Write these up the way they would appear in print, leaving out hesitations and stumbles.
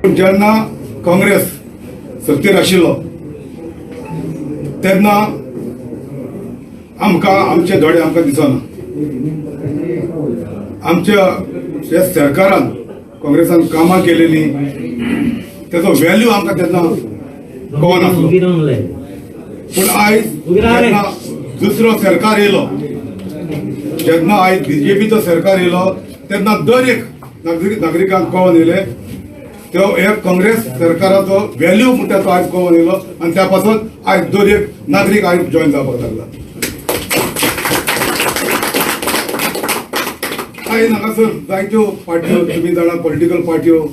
पूण जेन्ना काँग्रेस सत्तेर आशिल्लो तेन्ना आमकां आमचे दोळे आमकां दिसना. आमच्या ह्या सरकारान काँग्रेसान कामां केलेली तेचो व्हॅल्यू आमकां तेन्ना कळनासलो. पूण आयज जेन्ना दुसरो सरकार येयलो, जेन्ना आयज बीजेपीचो सरकार येयलो तेन्ना दर एक नागरिकांक कळोन येयलें तो एक काँग्रेस सरकाराचो व्हॅल्यू म्हणटा तो आयज कळोन येयलो आनी त्या पासून आयज दर एक नागरीक आयज जॉयन जावपाक लागला. आयज हांगासर जायत्यो पार्ट्यो, तुमी जाणा, पॉलिटिकल पार्ट्यो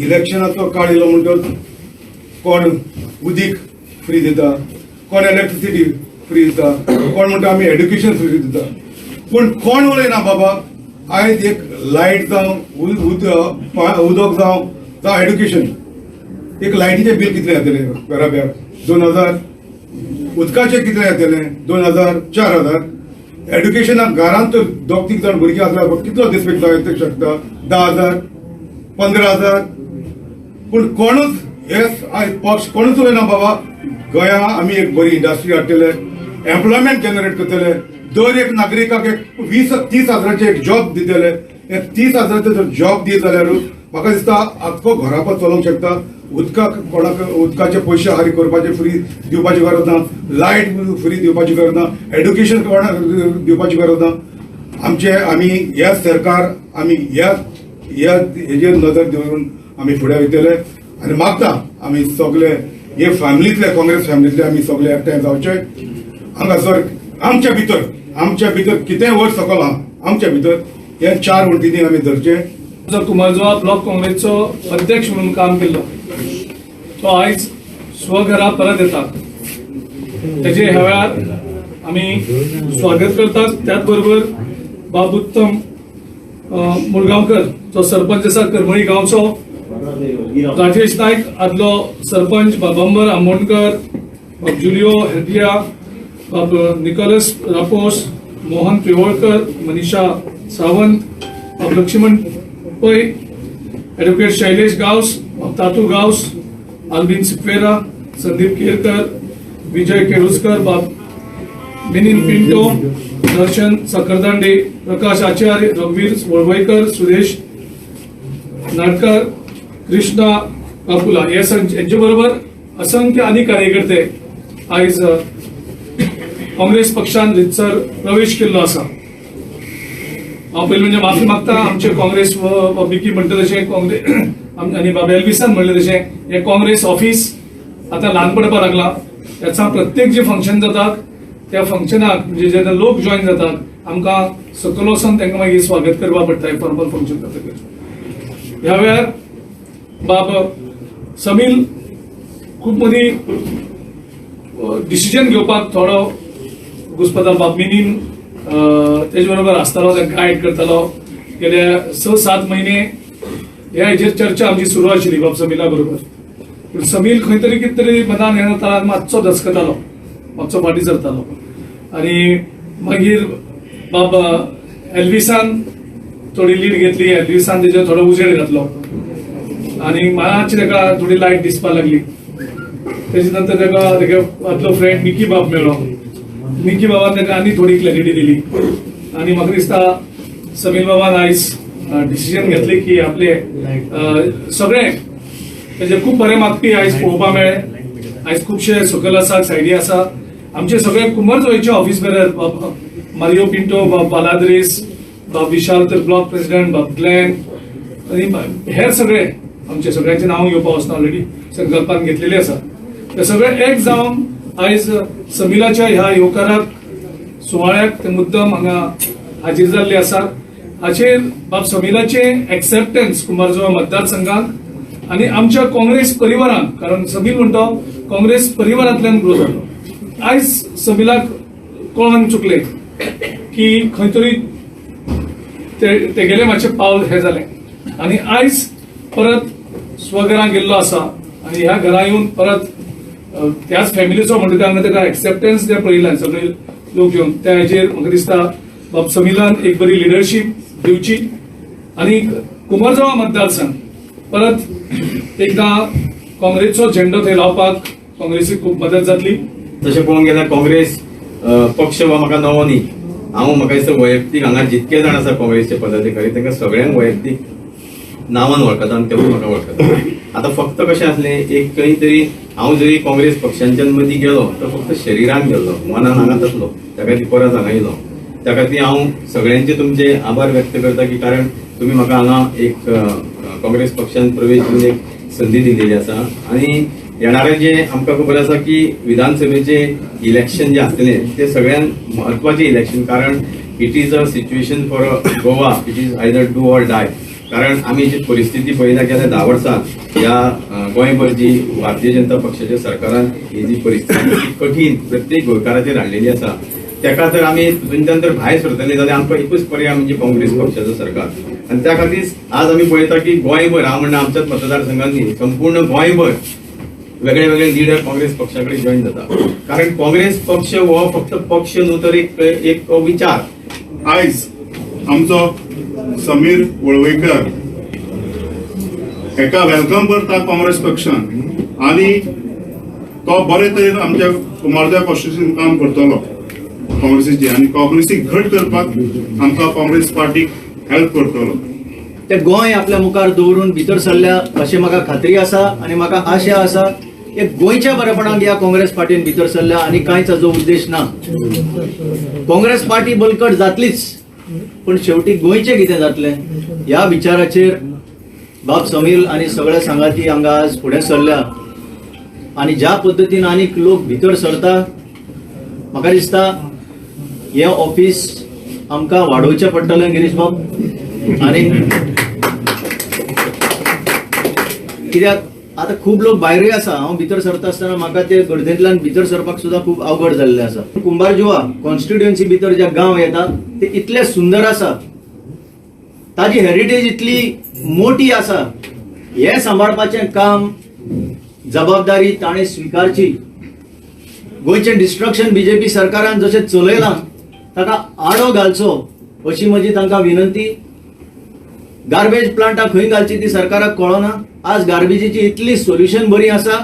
इलेक्शनाचो काळ येयलो म्हणटच कोण उदीक फ्री दिता, कोण इलेक्ट्रिसिटी फ्री दिता, कोण म्हणटा आमी एड्युकेशन फ्री दिता. पूण कोण उलयना बाबा आयज एक लायट जावं, उदक जावं, जावं एड्युकेशन, एक लायटीचें बील कितलें येतलें घराब्याक 2000, उदकाचें कितलें येतलें 2000, 4000, एड्युकेशनाक घरांत तर दोग तीग जाण भुरगीं आसल्यार कितलो दिसपेक जावं शकता 10,000, 15,000. पूण कोणूच हे आयज पक्ष कोणूच उलयना बाबा गोंया आमी एक बरी इंडस्ट्री हाडटले, एम्प्लॉयमेंट जनरेट करतले, दर एक नागरिकाक एक 20-30 हजाराचे एक जॉब दितले. हे 30 हजाराचे जर जॉब दित जाल्यार म्हाका दिसता आख्खो घरापो चलोवंक शकता. उदकाक कोणाक उदकाचे पयशे हारी करपाचे फ्री दिवपाची गरज ना, लायट फ्री दिवपाची गरज ना, एड्युकेशन कोणाक दिवपाची गरज ना. आमचे आमी ह्या सरकार आमी ह्या ह्या हेजेर नदर दवरून आमी फुडें वयतले आनी मागता आमी सगळे हे फॅमिलींतले काँग्रेस फॅमिलींतले आमी सगळे एकठांय जावचे. हांगासर आमच्या भितर कितेंय वयर सकल आहा, आमच्या भितर हे 4 वण्टींनी आमी धरचे. जो कुमारजुवा ब्लॉक काँग्रेसचो अध्यक्ष म्हणून काम केल्लो तो आयज स्वघरा परत येता, तेजे ह्या वेळार आमी स्वागत करतात. त्याच बरोबर बाब उत्तम मुळगांवकर जो सरपंच आसा करमळी गांवचो, राजेश नायक आदलो सरपंच, बाब अंबर आमोणकर, बाब जुलियो हेदिया, बाब निकोलस रापोस, मोहन पिवळकर, मनीषा सावंत, बाब लक्ष्मण पै, एडवोकेट शैलेश गांवस, बाब तातू गांवस, आल्बिन सिक्वेरा, संदीप केरकर, विजय केळुसकर, बाब मिनीन पिंटो, दर्शन सकरदांडे, प्रकाश आचार्य, रघुवीर वळवयकर, सुरेश नाडकर, कृष्णा कापुला हे यांचे बरोबर असंख्य आनी कार्यकर्ते आयज काँग्रेस पक्षान रितसर प्रवेश केल्लो आसा. हांव पयलीं म्हणजे माफी मागता आमचे काँग्रेस मिकी म्हणटा तशें काँग्रेस आनी बाब एल्विसान म्हणलें तशें हें काँग्रेस ऑफिस आतां ल्हान पडपाक लागलां. त्याचा प्रत्येक जे फंक्शन जातात त्या फंक्शनाक म्हणजे जेन्ना लोक जॉयन जातात आमकां सकयल वचून तांकां मागीर स्वागत करपाक पडटा फॉर्मल फंक्शन जातकीर. ह्या वेळार बाब समील खूब मदीं डिसिजन घेवपाक थोडो घुस्पता. बाब मिनीन तेजे बरोबर आसतालो, तांकां गायड करतालो. गेल्या 6-7 महिने ह्या हेजेर चर्चा आमची सुरू आशिल्ली बाब समीला बरोबर. पूण समील खंय तरी कितें तरी मनान हें जाता, मातसो दचकतालो, मातसो फाटीं सरतालो. आनी मागीर बाब एल्विसान थोडी लीड घेतली, एल्विसान तेजेर थोडो उजेड घातलो आनी मातशी ताका थोडी लायट दिसपाक लागली. तेजे नंतर ताका तेगे आदलो फ्रेंड निकी बाब मेळ्ळो, निकी बाबान ताका आनी थोडी क्लॅरिटी दिली आनी म्हाका दिसता समील बाबान आयज डिसिजन घेतलें की आपले सगळे तेजे खूब बरे मागपी आयज पळोवपाक मेळ्ळे. आयज खुबशे सकयल आसा, सायडी आसा. आमचे सगळे कुंभारजुवेचे ऑफिस बेरर बाब मारियो पिंटो, बाब बालाद्रीस, बाब विशाल तर ब्लॉक प्रेसिडेंट, बाब ग्लॅन आनी हेर सगळे आमचे सगळ्यांचे नांव घेवपाक वचना, ऑलरेडी संकल्पान घेतलेले आसा. ते सगळे एक जावन आयज समिलाच्या ह्या येवकाराक सुवाळ्याक ते मुद्दम हांगा हाजीर जाल्ले आसा. हाचेर बाब समिलाचे एक्सेप्टन्स कुंभारजुवा मतदारसंघाक आनी आमच्या काँग्रेस परिवारान, कारण समील म्हणटा काँग्रेस परिवारांतल्यान ग्रो जालो. आयज समिलाक कळोन चुकलें की खंय तरी तेगेलें मातशें पावल हें जालें आनी आयज परत स्वघरां गेल्लो आसा आनी ह्या घरा येवन परत त्याच फॅमिलीचो म्हणटा हांगा ताका एक्सेप्टन्स जें पळयलां सगळे लोक येवन त्या हेजेर म्हाका दिसता बाब समिलान एक बरी लिडरशीप दिवची आनी कुंभारजुवा मतदारसंघ परत एकदां काँग्रेसचो झेंडो थंय लावपाक काँग्रेसीक खूब मदत जातली. तशें पळोवंक गेल्यार काँग्रेस पक्ष हो म्हाका नवो न्ही. हांव म्हाका दिसता वैयक्तीक हांगा जितके जाण आसा काँग्रेसचे पदाधिकारी तांकां सगळ्यांक वैयक्तीक नांवान वळखता आनी तेवूय म्हाका वळखता. आतां फक्त कशें आसलें, एक खंय तरी हांव जरी काँग्रेस पक्षांच्या मदीं गेलो तर फक्त शरिरान गेल्लो, मनान हांगाच आसलो. त्या खातीर परत हांगा येयलो. त्या खातीर हांव सगळ्यांचे तुमचे आभार व्यक्त करता की कारण तुमी म्हाका हांगा एक काँग्रेस पक्षान प्रवेश दिवन एक संदी दिलेली आसा. आनी येणारे जे आमकां खबर आसा की विधानसभेचे इलेक्शन जे आसतले ते सगळ्यांत म्हत्वाचें इलेक्शन, कारण it is a situation for Goa, it is either do or die. कारण आमी जी परिस्थिती पळयता गेल्या 10 वर्सांत ह्या गोंयभर जी भारतीय जनता पक्षाच्या सरकारान ही जी परिस्थिती कठीण प्रत्येक गोंयकाराचेर हाडलेली आसा, तेका जर आमी तितूंतल्यान जर भायर सरतले जाल्यार आमकां एकूच पर्याय म्हणजे काँग्रेस पक्षाचो सरकार. आनी त्या खातीर आज आमी पळयता की गोंयभर, हांव म्हणटा आमच्याच मतदारसंघात न्ही, संपूर्ण गोंयभर वेगळे वेगळे लिडर काँग्रेस पक्षा कडेन जॉईन जाता. कारण काँग्रेस पक्ष हो फक्त पक्ष न्हू तर एक विचार. आयज आमचो समीर वळवयकर हेका welcome करता काँग्रेस पक्षान आनी तो बरे तरेन आमच्या कुमारजुंव्या कॉन्स्टिट्युएन्सीन काम करतलो काँग्रेसीचे आनी काँग्रेसीक घट करपाक आमकां काँग्रेस पार्टीक हेल्प करतलो. ते गोंय आपल्या मुखार दवरून भितर सरल्या अशें म्हाका खात्री आसा आनी म्हाका आशा आसा एक गोंयच्या बरेपणाक ह्या काँग्रेस पार्टीन भितर सरल्या आनी कांयच हाजो उद्देश ना. काँग्रेस पार्टी बलकट जातलीच, पण शेवटी गोंयचें कितें जातलें ह्या विचाराचेर बाब समीर आनी सगळ्या सांगाती हांगा आज फुडें सरल्या आनी ज्या पद्दतीन आनीक लोक भितर सरता म्हाका दिसता हें ऑफिस आमकां वाडोवचें पडटलें गिरीश बाब. आनी कित्याक आतां खूब लोक भायरूय आसा. हांव भितर सरता आसतना म्हाका ते गर्देंतल्यान भितर सरपाक सुद्दां खूब अवघड जाल्लें आसा. कुंभारजुवा कॉन्स्टिट्युएन्सी भितर जे गांव येता ते इतले सुंदर आसा, ताजी हेरिटेज इतली मोटी आसा, हें सांबाळपाचें काम जबाबदारी ताणें स्विकारची. गोंयचें डिस्ट्रक्शन बीजेपी सरकारान जशें चलयलां ताका आडो घालचो अशी म्हजी तांकां विनंती. गार्बेज प्लांटां खंय घालची ती सरकाराक कळना. आज गार्बेजीची इतली सोल्युशन बरी आसा,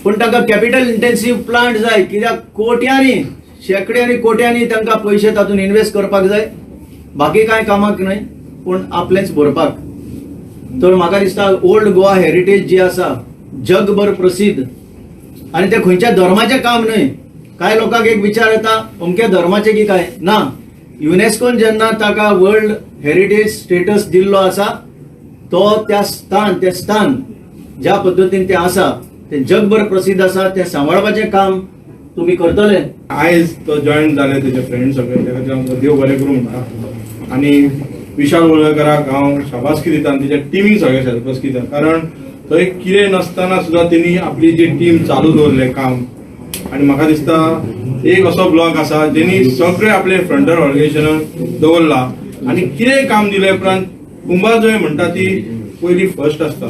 पूण तांकां कॅपिटल इंटेन्सीव प्लांट जाय, कित्याक कोट्यांनी शेंकड्यांनी कोट्यांनी तांकां पयशे तातूंत इन्वेस्ट करपाक जाय, बाकी कांय कामाक न्हय पूण आपलेंच भरपाक. तर म्हाका दिसता ओल्ड गोवा हेरिटेज जी आसा जगभर प्रसिद्ध आनी तें खंयच्या धर्माचें काम न्हय. कांय लोकांक एक विचार येता अमक्या धर्माचें की काय ना, युनेस्कोन जेन्ना ताका वर्ल्ड हेरिटेज स्टेटस दिल्लो आसा तो त्या स्थान तें स्थान ज्या पद्दतीन तें आसा तें जगभर प्रसिद्ध आसा, तें सांबाळपाचें काम तुमी करतले. आयज तो जॉईन जाले तेजे फ्रेंड सगळे, तेका खातीर आमकां देव बरें करूं म्हणटा. आनी विशाल वळवयकराक हांव शाबासकी दिता आनी तेच्या टिमीक सगळे शाबासकी दिता, कारण थंय कितें नासतना सुद्दां तेणी आपली जी टीम चालू दवरलें काम. आनी म्हाका दिसता एक असो ब्लॉक आसा जेणी सगळे आपले फ्रंटर ऑर्गनायझेशनान दवरला आनी कितें काम दिले उपरांत कुंभारजुवें म्हणटा ती पयली फर्स्ट आसता.